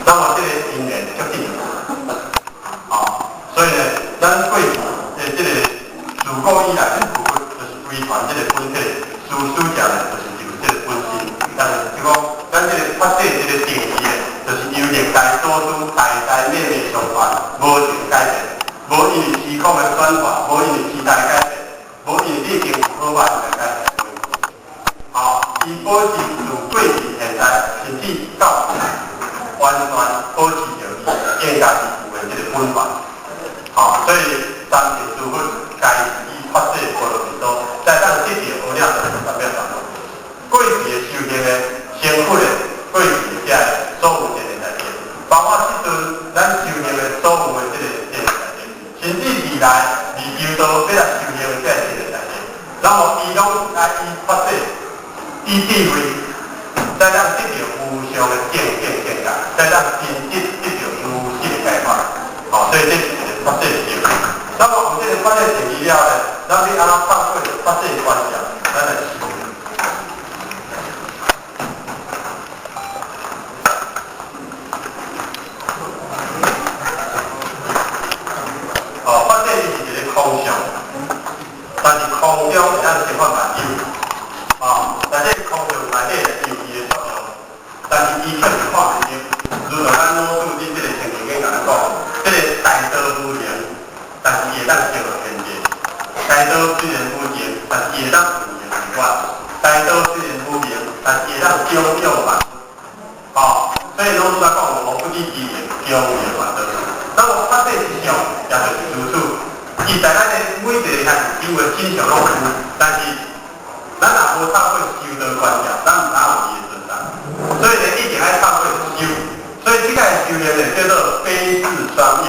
那麼這個因緣決定，啊，所以呢，咱過去的這個自古以來，咱佛就是歸還這個本體，事事者呢，就是就這個本身。但是就講，咱這個法體這個定義的，就是由歷代祖師代代脈脈相傳，無情改變，無因為時空的轉換，無因為時代改變，無因為你經好壞來改變。好，伊保持自過去、現在，甚至到未來，完全保持著伊應該是有的這個本源。好，所以三世諸佛皆以法界波羅蜜多，才當得到阿耨多羅三藐三菩提。過去的修行的成佛的過去的這所有這個代誌，包括這陣咱修行的所有的這個這個代誌，甚至未來未求道欲來修行的這個代誌，那麼伊攏愛以法界以智慧，才當得到無上的正見正覺，才當真正得到如實的解脫。好，所以這是一個法界定義。那麼有這個法界定義了呢，咱欲按怎透過法界觀照，咱來修。哦，法界伊是一個空相，但是空中會當生法萬有。啊，但這個空相內底有伊的作用，但是伊卻是看袂著。如同咱老祖佇這個清淨經共咱講，這個大道無形，但是伊會當成就天地。大道雖然無形，但是伊會當自然而發。大道雖然無形，但是伊會當供養萬物。哦，所以老祖才講無不以其形供養萬道。那麼法界之相，也就是如此。伊在咱的每一個人因為真相攏有，但是咱若無透過修道觀照，咱毋知影有伊的存在。所以呢，一定愛透過修。所以這個修煉呢，叫做悲智雙運。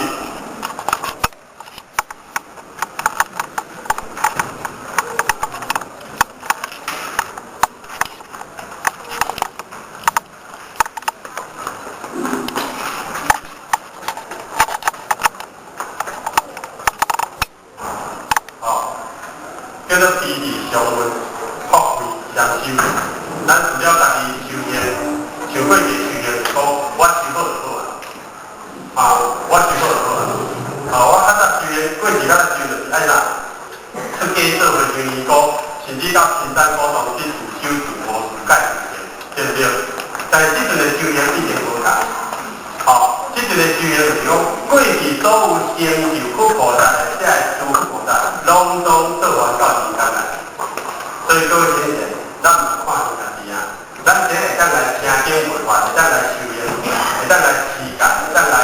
哦，叫做悲智雙運，福慧雙修。咱除了家己修行，像過去修行是講，我修好就好啊，啊，我修好就好啊。啊，我較早修行，過去較早修就是愛啥？出家做和尚尼姑，甚至到深山古洞去自修自悟自解自行，对不对？但是這陣的修行已經無仝。吼，這陣的修行就是講，過去所有成就佛菩薩的這個諸佛菩薩，攏總做完到人間來。所以各位親戚，咱毋是看輕家己啊，咱這會當來聽經聞法，會當來修行，會當來持戒，會當來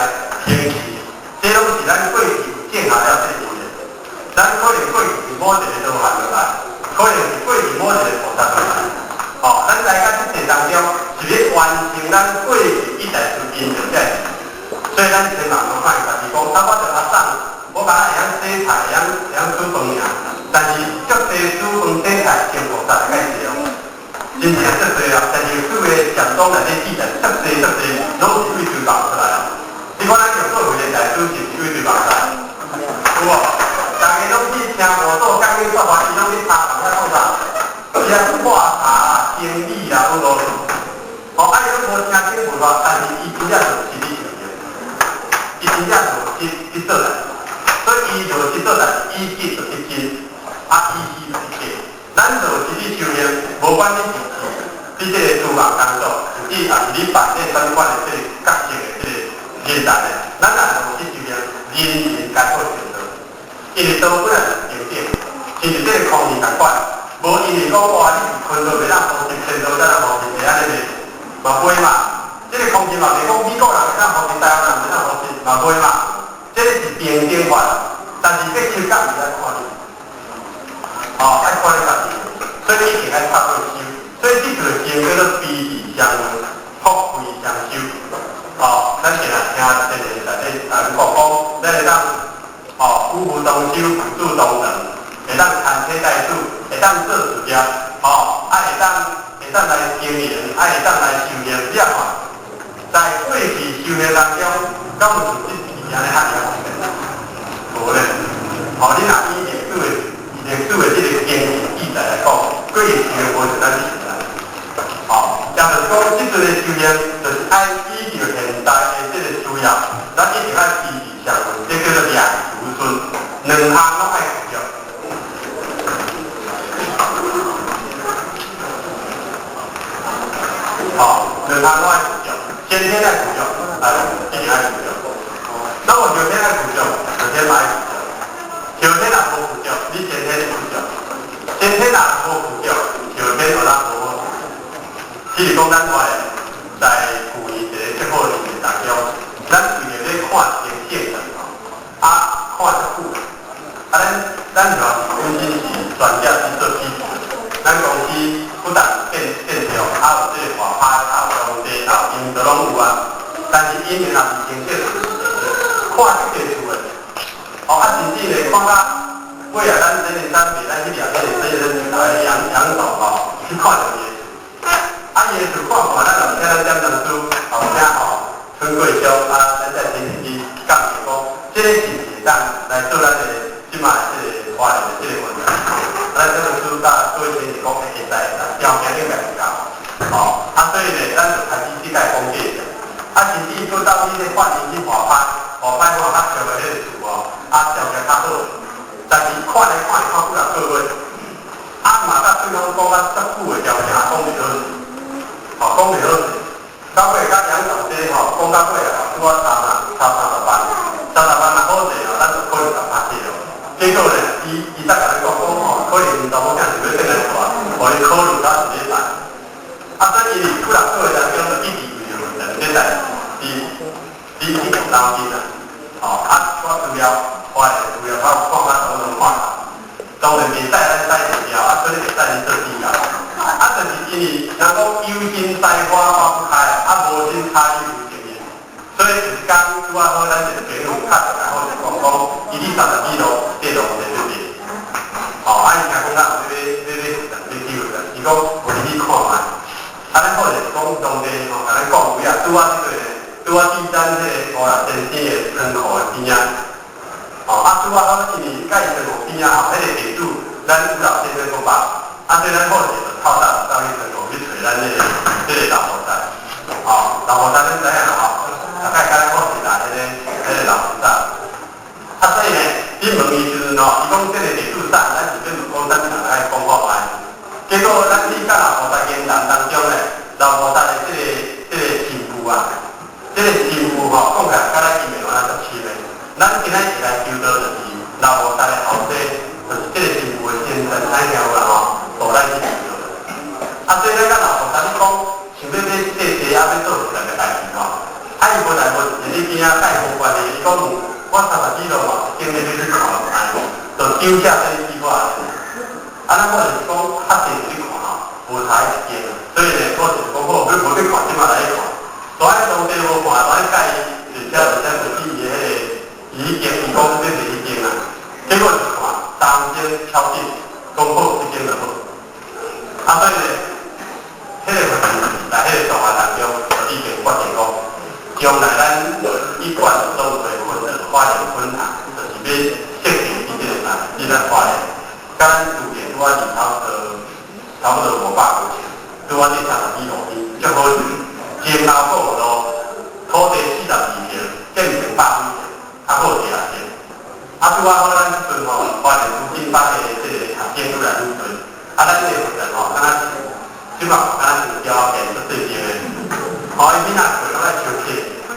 行持，這攏是咱過去有種下了這個因緣。咱可能過去是某一個羅漢落來，可能是過去某一個菩薩落來。吼，咱來到這世當中，是欲完成咱過去一代之因緣這個。所以咱千萬莫看家己講，啊，我就阿送，我敢若會曉洗菜，會曉煮飯爾。但是足濟煮飯洗菜成菩薩的介濟哦，真正足濟啊！但是四個禪宗內底記載，足濟足濟，攏是對廚房出來啊。你看咱叫做會的大師是毋是對廚房出來？有無？逐家攏去聽五祖講經說法，伊攏去茶房遐創啥？伊遐喝茶啦、清理啦，有無？哦，啊，伊攏無聽經聞法，但是伊真正就是實力修行，伊真正就是去做代誌，所以伊就是做代誌，以見就是真，啊，以虛就是假。咱做實力修行，無管你是佇這個廚房工作，甚至也是你扮演啥物款的這個角色的這個人才呢，咱若落實修行，人人皆可成道。因為道本來就是平等，親像這個空氣仝款，無因為講哇，你是坤道袂當呼吸，天道才當呼吸，會按呢袂？嘛袂嘛。這個空氣嘛袂講美國人會當呼吸，台灣人袂當呼吸，嘛袂嘛。這個是平等法，但是欲修覺是愛看你，哦，愛看你家己，所以你一定愛透過修。所以這個經叫做悲智雙運，福慧雙修。哦，咱定定聽前人在咧咱講講，咱會當哦，夫婦同修，父子同堂，會當牽車帶子，會當做事業，哦，啊會當來經營，啊會當來修行，你也看，在過去修行當中，敢有像這次按呢遐爾方便？無咧。哦，你若以歷史的這個經驗記載來講，過去修行無像咱這時代。哦，也就是講，這陣的修行就是愛依照現代的。以後，咱一定愛彼此相問，這叫做兩足尊，兩項攏愛具足。好，兩項攏愛具足，先天愛具足，啊，一定愛具足。那我後天愛具足，後天嘛愛具足。後天若無具足，你先天具足；先天若無具足，後天就咱無好。譬如講，咱話在舊年一個最好的年當中，咱為著咧看天性吼，啊看足久，啊咱咱吼本身是專業去做設計，咱公司不但建築，啊有這個外拍，啊有工地，啊有音都攏有啊。但是因為若是清晰，看這個厝的，哦啊甚至咧看到尾啊，咱這個咱袂咱去掠這個這個來楊楊總吼去看著伊。啊，伊的厝看看，咱就請咱點燈師後請吼春桂鄉啊，咱再親自去講者講，這個是毋是會當來做咱的這擺這個花蓮的這個問題？咱點燈師甲各位親戚講會使會使，條件應該有夠。吼，啊，所以咧，咱就開始這屆講解者。啊，甚至閣到去咧法院去外拍，外拍看較俗的彼個厝哦，啊，條件較好，但是看來看去看幾若個月，啊，嘛甲對方講啊足久的條件，講袂好勢，吼，講袂好勢。到尾甲楊總這吼，講到尾啊，拄仔差啊，差30萬，30萬若好勢哦，咱就可能共拍死咯。結果咧，伊伊才共咱講講吼，可能𪜶查某囝想欲轉來住，予伊考慮到一禮拜。啊，所以伊幾若個月當中就一直為著兩這代志，佇佇去當真啊。吼，啊，我資料，我的資料，我看較差不多看。當然袂使咱使會了，啊，所以會使你做比較。啊，就是因為人講有心栽花花不開，啊，無心插柳無成蔭。所以有一工拄仔好，咱一個朋友敲電話就講講，伊佇三十里路這路在對面。吼，啊，伊聽講咱有咧咧咧咧咧去有伊講有入去看覓。啊，咱好就是講當地吼，共咱講位啊，拄仔這個拄仔佇咱這個烏六先生的倉庫的邊仔。吼，啊，拄仔好因為佮伊倉庫邊仔吼，彼個地主咱烏六先生閣捌，啊，所以咱好是就透早就走去倉庫去揣咱這個老菩薩。吼，老菩薩恁知影吼？大概佮咱好是來彼個老菩薩。啊，所以呢，你問伊時陣吼，伊講這個地主啥，咱是欲問講啥物人來講看覓。結果咱去佮老菩薩言談當中咧，老菩薩的這個神父啊，這個神父吼，講起來佮咱姻緣啊足深的。咱今仔日來求道就是老菩薩的後生，就是這個神父的先生，咱聽有啦吼，帶咱去求道。啊，所以咱佮老菩薩你講，想欲欲借地啊，欲做一個代誌吼。啊，伊無代無誌，你邊仔蓋無關係，伊講我三十里路嘛，經歷欲去看覓，就丟下這句話。啊，咱我就是講較濟去看吼，無才一間，所以咧，我就是講好，欲無欲看，這馬來去看。大愛當地無看，大愛介伊，而且而且就去伊的彼個，伊間伊講這是伊間啊，結果一看，當間敲定，講好，這間就好。啊，所以咧，彼個問題在彼個狀況當中，就已經決定講，將來咱一貫所有的困難，花蓮分堂，就是欲設定佇這個啥，佇咱花蓮。佮咱厝邊拄仔是差不多500公尺，拄仔佇三十里路邊，足好勢。前後閣有路，土地42坪，建成100幾坪，較好勢也是。啊，拄仔好咱這陣吼，花蓮資金班的這個學生愈來愈濟，啊，咱這個負責吼，敢若是這擺敢若是條件足細間的，吼，伊囡仔過攏愛收錢，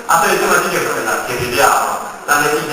啊，所以這擺這個負責若成立了後，咱咧以